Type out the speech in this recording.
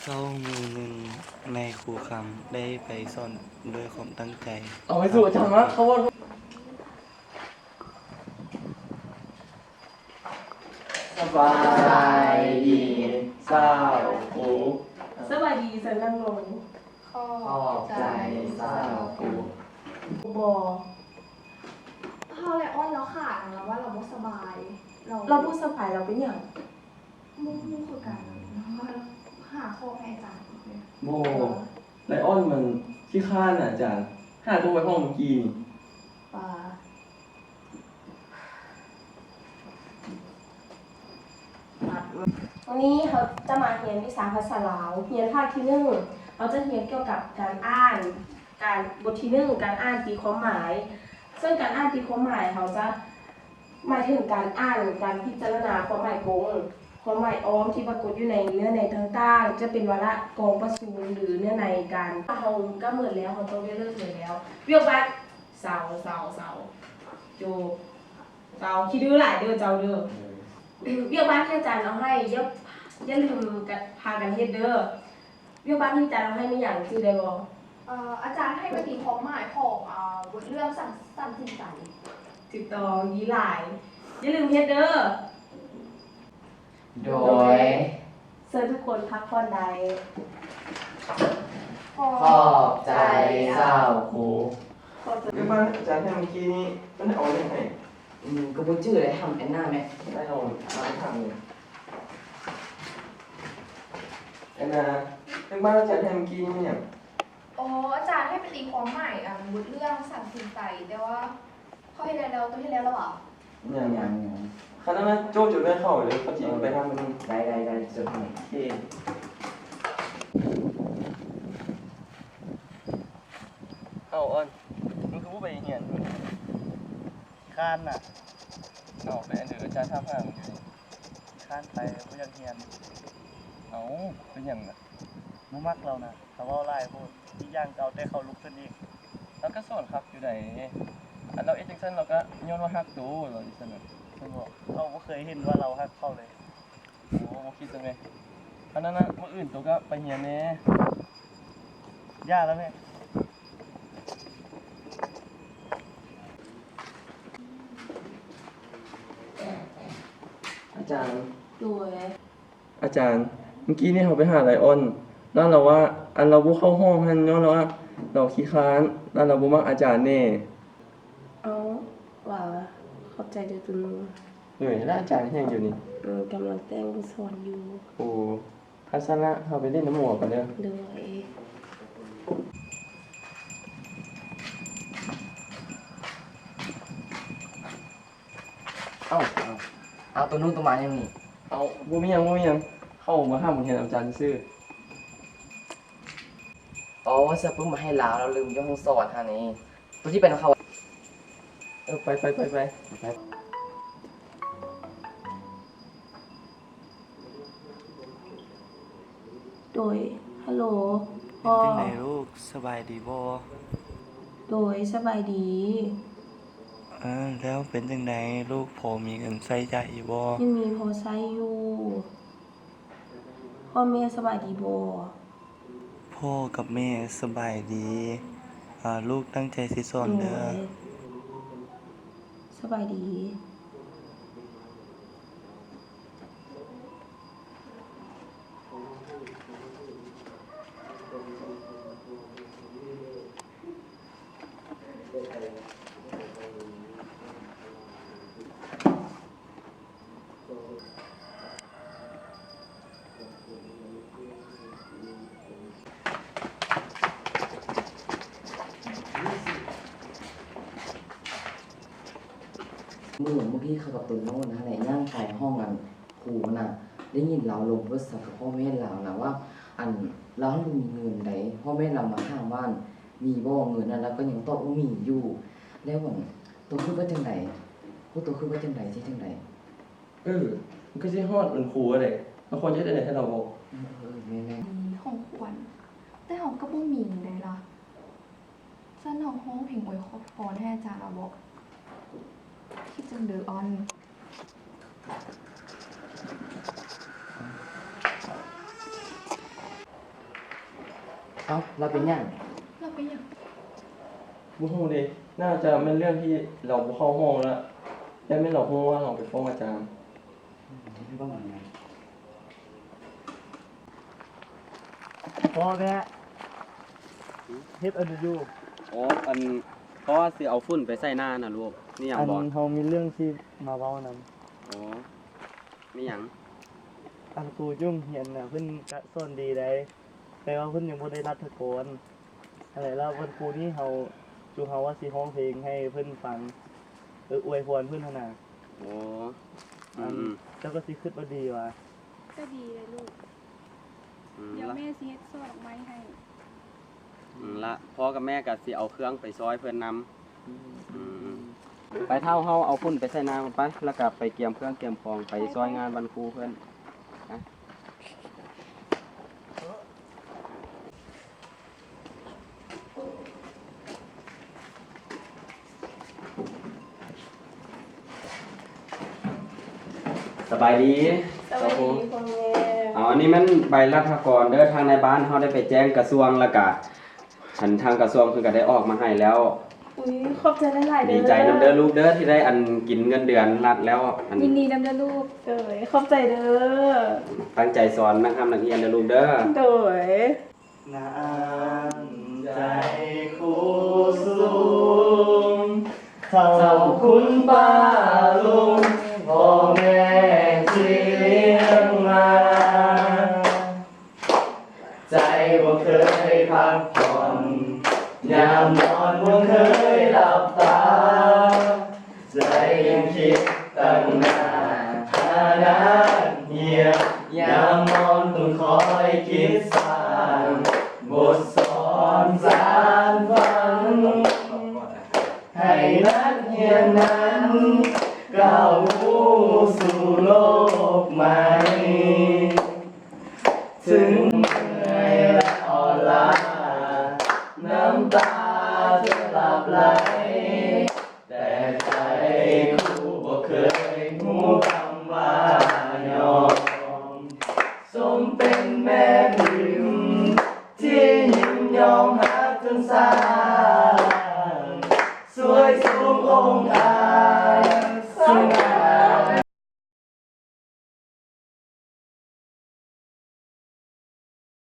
ເຊົ້າມື້ໜຶ່ງ ນາຍຄູຄຳໄດ້ໄປສອນດ້ວຍຄວາມຕັ້ງໃຈ. ເອົາໄປສູ່ອາຈານມາ ເຂົາເວົ້າ. ສະບາຍດີເຈົ້າຄູ. ສະບາຍດີ ເຊີນນັ່ງລົງ. ຂອບໃຈເຈົ້າຄູ. ບໍ່ ພາໄລອອນລາວຂາດນະ ລາວວ່າລາວບໍ່ສະບາຍ. ລາວ ລາວບໍ່ສະບາຍ ລາວເປັນຫຍັງ? ບໍ່ຮູ້ຄືກັນ ລາວວ່າລາວຫາຂໍ້ໃຫ້ອາຈານອີກເລີຍ. ບໍ່ ໄລອອນມັນຂີ້ຄ້ານນະອາຈານ ຫາໂທໄປຫ້ອງເມື່ອກີ້ນີ້. ມື້ນີ້ເຮົາຈະມາຮຽນວິຊາພາສາລາວ ຮຽນພາກທີໜຶ່ງ ເຮົາຈະຮຽນກ່ຽວກັບການອ່ານ ການ ບົດທີໜຶ່ງ ການອ່ານຕີຄວາມໝາຍ. ເຊິ່ງການອ່ານຕີຄວາມໝາຍ ເຮົາຈະໝາຍເຖິງການອ່ານ ການພິຈາລະນາຄວາມໝາຍກົງ, ຄວາມໝາຍອ້ອມທີ່ປາກົດຢູ່ໃນເນື້ອໃນຕ່າງໆ ຈະເປັນວາລະກອງປະຊຸມ ຫຼື ເນື້ອໃນການ. ເຮົາກະໝົດແລ້ວ ເຮົາຕ້ອງໄດ້ເລີກຮຽນແລ້ວ. ວຽກບ້ານ ເຊົາ ເຊົາ ເຊົາ ໂຈບ. ເຊົາ ຂີ້ດື້ຫຼາຍເດີເຈົ້າເດີ. ວຽກບ້ານທີ່ອາຈານເອົາໃຫ້ ຢ່າ ຢ່າລືມກັນ ພາກັນເຮັດເດີ. ວຽກບ້ານທີ່ອາຈານເອົາໃຫ້ແມ່ນຫຍັງ ຈື່ໄດ້ບໍ່? ເອີ ອາຈານໃຫ້ໄປຕີຄວາມໝາຍຂອງ ເອີ ບົດເລື່ອງສັນ ສັນສິນໃຈ. ຖືກຕ້ອງ ດີຫຼາຍ. ຢ່າລືມເຮັດເດີ. ໂດຍ ເຊີນທຸກຄົນພັກຜ່ອນໄດ້. ຂອບໃຈເຈົ້າຄູ. ວຽກບ້ານອາຈານໃຫ້ມື້ກີ້ນີ້ ມັນເອົາຫຍັງໃຫ້? ອືມ ກະບໍ່ຈື່ເລີຍ ຖາມແອນນາແມະ. ໄດ້ ລອງ ລອງໄປຖາມເບິ່ງ. ແອນນາ ວຽກບ້ານອາຈານໃຫ້ມື້ກີ້ນີ້ແມ່ນຫຍັງ? ອໍ ອາຈານໃຫ້ໄປຕີຄວາມໝາຍ ອັນ ບົດເລື່ອງສັນສິນໃຈ ແຕ່ວ່າ ເຂົາເຮັດແລ້ວ ໂຕເຮັດແລ້ວລະຫວາ? ຍັງ ຍັງ ຍັງ. ຄັນນັ້ນນະ ໂຈ້ ຈົດໄວ້ເຂົາເດີ ເຂົາຊິໄປທາງມື້ນີ້. ໄດ້ ໄດ້ ໄດ້ ຈົດໃຫ້. ໂອເຄ. ເອົາ ອອນ ມຶງຄືບໍ່ໄປຮຽນ? ຂີ້ຄ້ານນະ. ເອົາ ເປັນຫຍັງເດີ ອາຈານຖາມຫາມຶງຢູ່ນີ້? ຂີ້ຄ້ານໄປ ບໍ່ຢາກຮຽນ. ເອົາ ເປັນຫຍັງນະ? ບໍ່ມັກລາວນະ. ລາວເວົ້າຫຼາຍໂພດ ອີກຢ່າງກະເອົາແຕ່ເຂົາລຸກຂຶ້ນອີກ. ລາວກະສອນຄັກຢູ່ໃດ໋. ອັນລາວເຮັດຈັ່ງຊັ້ນ ລາວກະຍ້ອນວ່າຮັກໂຕ ລາວຈັ່ງຊັ້ນນະ. ເພິ່ນບອກ ເຂົາບໍ່ເຄີຍເຫັນວ່າລາວຮັກເຂົາເລີຍ. ໂອ້ ບໍ່ຄິດຈັ່ງໃດ. ອັນນັ້ນນະ ມື້ອື່ນໂຕກະໄປຮຽນແດ່. ຢ່າລະແມ່. ອາຈານ. ໂດຍ. ອາຈານ, ມື້ກີ້ນີ້ເຮົາໄປຫາໄລອອນ ແລ້ວລາວວ່າ ອັນລາວບໍ່ເຂົ້າຫ້ອງຫັ້ນ ຍ້ອນລາວວ່າລາວຂີ້ຄ້ານ ແລ້ວລາວບໍ່ມັກອາຈານແດ່. ເອົ້າ ຫວາ ຂອບໃຈເດີຕຸ່ມ. ໂດຍ ແລ້ວອາຈານເຮັດຫຍັງຢູ່ນີ້? ເອີ ກຳລັງແຕ່ງບົດສອນຢູ່. ໂອ້ ຄັນຊັ້ນລະ ເຮົາໄປຫຼິ້ນນຳໝໍກ່ອນເດີ. ໂດຍ. ເອົ້າ ເອົ້າ ເອົ້າ ໂຕນູນໂຕມາຫຍັງນີ້? ເອົ້າ ບໍ່ມີຫຍັງ ບໍ່ມີຫຍັງ ເຂົ້າມາຫາບົດຮຽນອາຈານຊື່. ອໍ ເສື້ອປຶ້ມມາໃຫ້ລາວ ລາວລືມຢູ່ຫ້ອງສອນຫັ້ນນີ້. ໂຕຊິໄປນຳເຂົາ. ເອີ ໄປ ໄປ ໄປ ໄປ. ໂດຍ ຮັລໂຫຼ ພໍ່. ເປັນຈັ່ງໃດລູກ ສະບາຍດີບໍ່? ໂດຍ ສະບາຍດີ. ເອີ ແລ້ວເປັນຈັ່ງໃດລູກ ພໍມີເງິນໃຊ້ຈ່າຍຢູ່ບໍ່? ຍັງມີພໍໃຊ້ຢູ່. ພໍ່ແມ່ສະບາຍດີບໍ່? ພໍ່ກັບແມ່ສະບາຍດີ. ອາ ລູກຕັ້ງໃຈຊິສອນເດີ. ໂດຍ ສະບາຍດີ. ມື້ ມື້ກີ້ຂ້າກັບໂຕໂນ້ຫັ້ນແຫຼະ ຍ່າງໄປຫ້ອງອັນຄູຫັ້ນນະ ໄດ້ຍິນລາວລົມປຶກສາກັບພໍ່ແມ່ລາວນະວ່າ ອັນ ລາວຫັ້ນບໍ່ມີເງິນໃດ. ພໍ່ແມ່ລາວມາຖາມວ່າ ມີບໍ່ເງິນຫັ້ນ ລາວກະຍັງຕອບວ່າມີຢູ່. ແລ້ວອັນ ໂຕຄິດວ່າຈັ່ງໃດ? ໂຕຄິດວ່າຈັ່ງໃດ? ຊິຈັ່ງໃດ? ເອີ ມັນກະຊິຮອດວັນຄູແລ້ວເດ ລາວຄວນຈະເຮັດແນວໃດໃຫ້ລາວບໍ່? ເອີ ເອີ ແມ່ນໆ. ມີຂອງຂວັນ ແຕ່ເຮົາກະບໍ່ມີໃດລະ. ຊັ້ນເຮົາຮ້ອງເພງອວຍພອນໃຫ້ອາຈານລາວບໍ່? ຄິດຈັ່ງໃດອອນ? ເອົ້າ ລາວເປັນຫຍັງ? ລາວເປັນຫຍັງ? ບໍ່ຮູ້ເດ. ໜ້າຈະແມ່ນເລື່ອງທີ່ລາວບໍ່ເຂົ້າຫ້ອງລະ. ແຕ່ແມ່ນລາວຮູ້ວ່າເຮົາໄປຟ້ອງອາຈານ. ພໍ່ແມ່ ເຮັດອັນນີ້ຢູ່. ອໍ ອັນ ພໍ່ຊິເອົາຝຸ່ນໄປໃສ່ໜ້ານະລູກ. ມີຫຍັງບໍ່? ອັນ ເຮົາມີເລື່ອງຊິມາເວົ້ານຳ. ອໍ ມີຫຍັງ? ອັນ ຄູຢູ່ໂຮງຮຽນນະ ເພິ່ນກະສອນດີໃດ ແຕ່ວ່າເພິ່ນຍັງບໍ່ໄດ້ລັດຖະກອນ. ຫັ້ນແຫຼະ ແລ້ວວັນຄູນີ້ເຮົາ ຈຸເຮົາວ່າຊິຮ້ອງເພງໃຫ້ເພິ່ນຟັງ ເອີ ອວຍພອນເພິ່ນຫັ້ນນະ. ໂອ້ ອັນ ອືມໆ ເຈົ້າກໍຊິຄິດວ່າດີຫວາ? ກໍດີເດ້ລູກ. ອືມ ດຽວແມ່ຊິເຮັດຊອດດອກໄມ້ໃຫ້. ອືມ ລະພໍ່ກັບແມ່ກໍຊິເອົາເຄື່ອງໄປຊ່ອຍເພິ່ນນຳ. ອືມ ອືມ ອືມ ໄປ ທ້າວ ເຮົາເອົາຝຸ່ນໄປໃສ່ໜ້າມັນໄປ ແລ້ວກໍໄປກຽມເຄື່ອງກຽມຂອງໄປຊ່ອຍງານວັນຄູເພິ່ນ. ສະບາຍດີ. ສະບາຍດີພໍ່ແມ່. ເອົາ ອັນນີ້ແມ່ນໃບລັດຖະກອນເດີ ທາງນາຍບ້ານເຮົາໄດ້ໄປແຈ້ງກະຊວງ ແລ້ວກະ ອັນ ທາງກະຊວງເພິ່ນກໍໄດ້ອອກມາໃຫ້ແລ້ວ. ອຸ້ຍ ຂອບໃຈຫຼາຍໆເດີ. ດີໃຈນຳເດີລູກເດີ ທີ່ໄດ້ອັນກິນເງິນເດືອນລັດແລ້ວ. ອັນ ຍິນດີນຳເດີລູກ. ໂດຍ ຂອບໃຈເດີ. ຕັ້ງໃຈສອນນັກຮຳນັກຮຽນເດີລູກເດີ. ໂດຍ. ນ້ຳໃຈຄູສູງ ເທົ່າຄຸນປ້າລຸງ ພໍ່ແມ່ທີ່ລ້ຽງມາ. ໃຈບໍ່ເຄີຍພັກຜ່ອນ ຍາມນອນບໍ່ເຄີຍຫຼັບຕາ. ໃຈຍັງຄິດຕັ້ງໜ້າຫານັກຮຽນ ຍາມນອນຕ້ອງຄອຍຄິດສ້າງ ບົດສອນສານຝັນ ໃຫ້ນັກຮຽນນັ້ນກ້າວຮູ້ສູ່ໂລກໃໝ່. ເຖິງເມື່ອຍແລະອ່ອນລ້າ ນ້ຳຕາຈະຫຼັບໄຫຼ ແຕ່ໃຈຄູບໍ່ເຄີຍຮູ້ຄຳວ່າຍອມ. ສົມເປັນແມ່ພິມທີ່ຍິນຍອມຮັກຈົນສ້າງ ສວຍສູງອົງອາຍ ສະຫງ່າ